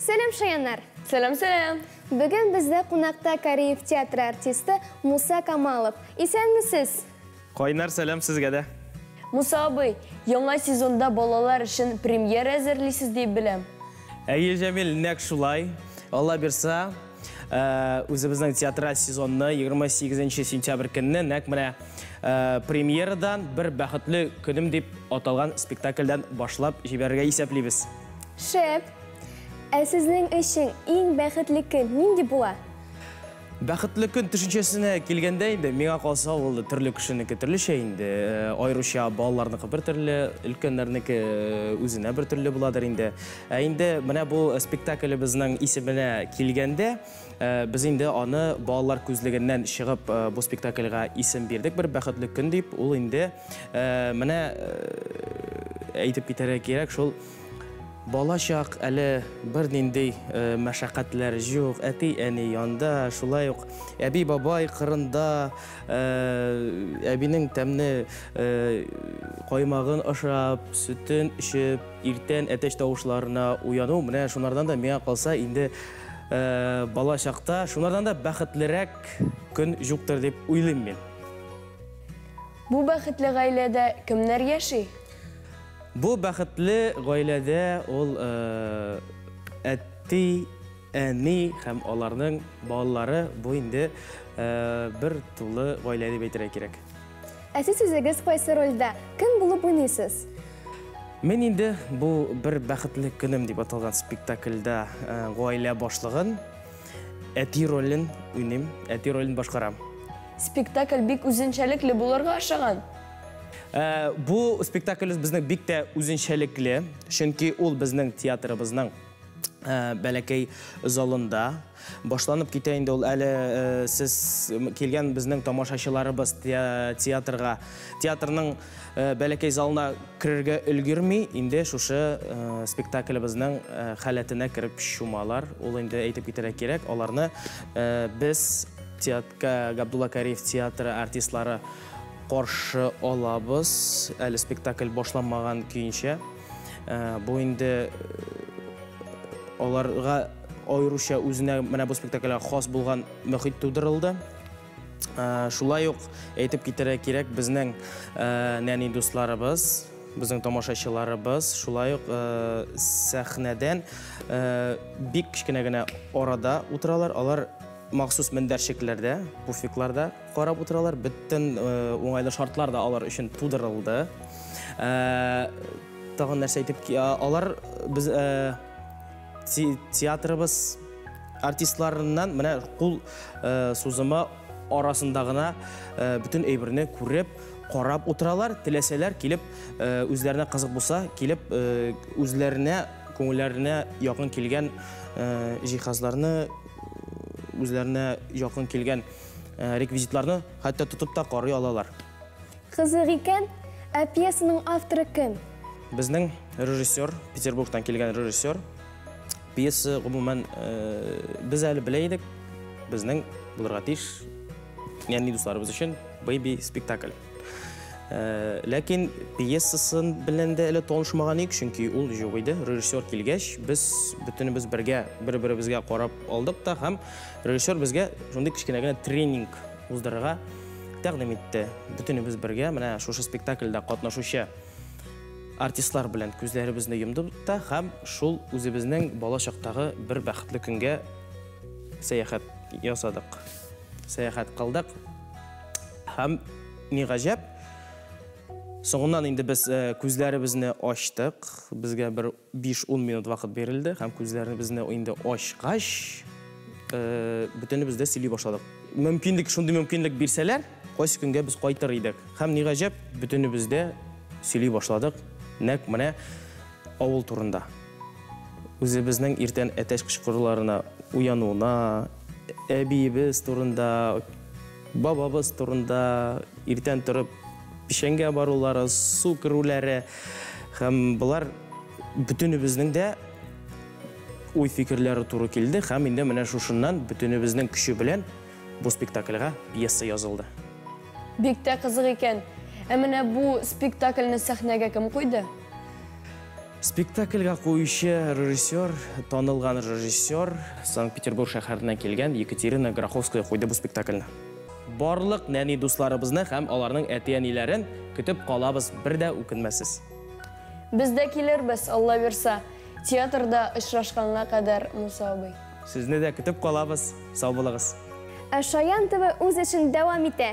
Сәлам, шаяннар! Сәлам, сәлам! Бүген бездә кунакта Кариев театры артисты Муса Камалов. Исәнмесез? Кайнар сәлам сезгә дә. Муса абый, яңа сезонда балалар өчен премьера әзерлисез дип беләм. Әйе, Җәмил, нәкъ шулай. Алла бирса, үзебезнең театраль сезонны 28 сентябрь көнне нәкъ менә премьерадан «Бер бәхетле көнем» дип аталган спектакльдән башлап җибәрергә исәплибез. Шәп! Ә сезнең өчен иң бәхетле көн нинди була? Бәхетле көн төшенчәсенә килгәндә инде, миңа калса, ул төрле кешенеке төрлечә инде. Аеруча балаларныкы бер төрле, өлкәннәрнеке үзенә бер төрле буладыр инде. Ә инде менә бу спектаклебезнең исеменә килгәндә, без инде аны балалар күзлегеннән чыгып бу спектакльгә исем бирдек, «Бер бәхетле көн» дип. Ул инде менә әйтеп китәргә кирәк, шул балачак, әле бернинди мәшәкатьләр юк, әти-әни янда, шулай ук әби-бабай кырында, әбинең тәмле каймагын ашап, сөтен эчеп, иртән әтәч тавышларына уяну, менә шунардан да, миңа калса, инде балачакта шунардан да бәхетлерәк көн юктыр дип уйлыйм мин. Бу бәхетле гаиләдә кемнәр яши? Бу бәхетле гаиләдә ул әти, әни һәм аларның балалары, бу инде бер тулы гаилә дип әйтергә кирәк. Ә сез үзегез кайсы рольдә? Кем булып уйныйсыз? Мин инде бу «Бер бәхетле көнем» дип аталган спектакльдә гаилә башлыгын, әти ролен уйныйм, әти ролен башкарам. Спектакль бик үзенчәлекле булырга охшаган. Бу спектакль безнең бик тә үзенчәлекле, чөнки ул безнең театрыбызның бәләкәй залында башланып китә инде. Ул әле сез килгән безнең тамашачыларыбыз театрга, театрның бәләкәй залына керергә өлгерми, инде шушы спектаклебезнең халәтенә кереп чумалар. Ул инде, әйтеп китәргә кирәк, аларны без, Габдулла Кариев театры артистлары, каршы алабыз, әле спектакль башланмаган көенчә. Бу инде аларга аеруча үзенә менә бу спектакльгә хас булган мөхит тудырылды. Шулай ук әйтеп китәргә кирәк, безнең нәни дусларыбыз, безнең тамашачыларыбыз шулай ук сәхнәдән бик кечкенә генә арада утыралар. Алар махсус мендәрчекләрдә, пуфикларда карап утыралар. Бөтен уңайлы шартлар да алар өчен тудырылды. Тагын нәрсә әйтеп, алар без театрыбыз артистларыннан менә кул сузымы арасында гына бөтен әйберне күреп, карап утыралар. Теләсәләр, килеп, үзләренә кызык булса, килеп, үзләренә, күңелләренә якын килгән җиһазларны, үзләренә якын килгән реквизитларны хәтта тотып та карый алалар. Кызык икән, ә пьесаның авторы кем? Безнең режиссер, Петербургтан килгән режиссер. Пьеса, гомумән, без әле белә идек, безнең булырга тиеш нәни дусларыбыз өчен бэби спектакль. Ләкин пьесасын белән дә әле танышмаган идек, чөнки ул юк иде. Режиссер килгәч, без бөтенебез бергә бер-беребезгә карап алдык та, һәм режиссер безгә шундый кечкенә генә тренинг уздырырга тәкъдим итте. Бөтенебез бергә менә шушы спектакльдә катнашучы артистлар белән күзләребезне йомдык та һәм шул үзебезнең бала чактагы бер бәхетле көнгә сәяхәт ясадык. Сәяхәт кылдык. Һәм ни гаҗәп, соңыннан инде без күзләребезне ачтык. Безгә бер 5-10 минут вакыт бирелде һәм күзләребезне инде ачкач, бөтенебез дә сөйли башладык. Мөмкинлек, шундый мөмкинлек бирсәләр, кайсы көнгә без кайтыр идек? Һәм ни гаҗәп, бөтенебез дә сөйли башладык нәкъ менә авыл турында. Үзебезнең иртән әтәч кычкыруларына уянуына, әбиебез турында, бабабыз турында, иртән торып печәнгә барулары, су керүләре, һәм болар бөтенебезнең дә уй фикерләре туры килде, һәм инде менә шушыннан бөтенебезнең көче белән бу спектакльгә пьеса язылды. Бик тә кызык икән. Ә менә бу спектакльне сәхнәгә кем куйды? Спектакльгә куючы режиссер, танылган режиссер, Санкт-Петербург шәһәреннән килгән Екатерина Гроховская куйды бу спектакльне. Барлык нәни дусларыбызны һәм аларның әти-әниләрен көтеп калабыз, бер дә үкенмәссез. Без дә килербез, Алла бирса. Театрда очрашканга кадәр, Муса абый. Сезне дә көтеп калабыз. Сау булыгыз. Ә Шаян ТВ үз эшен дәвам итә.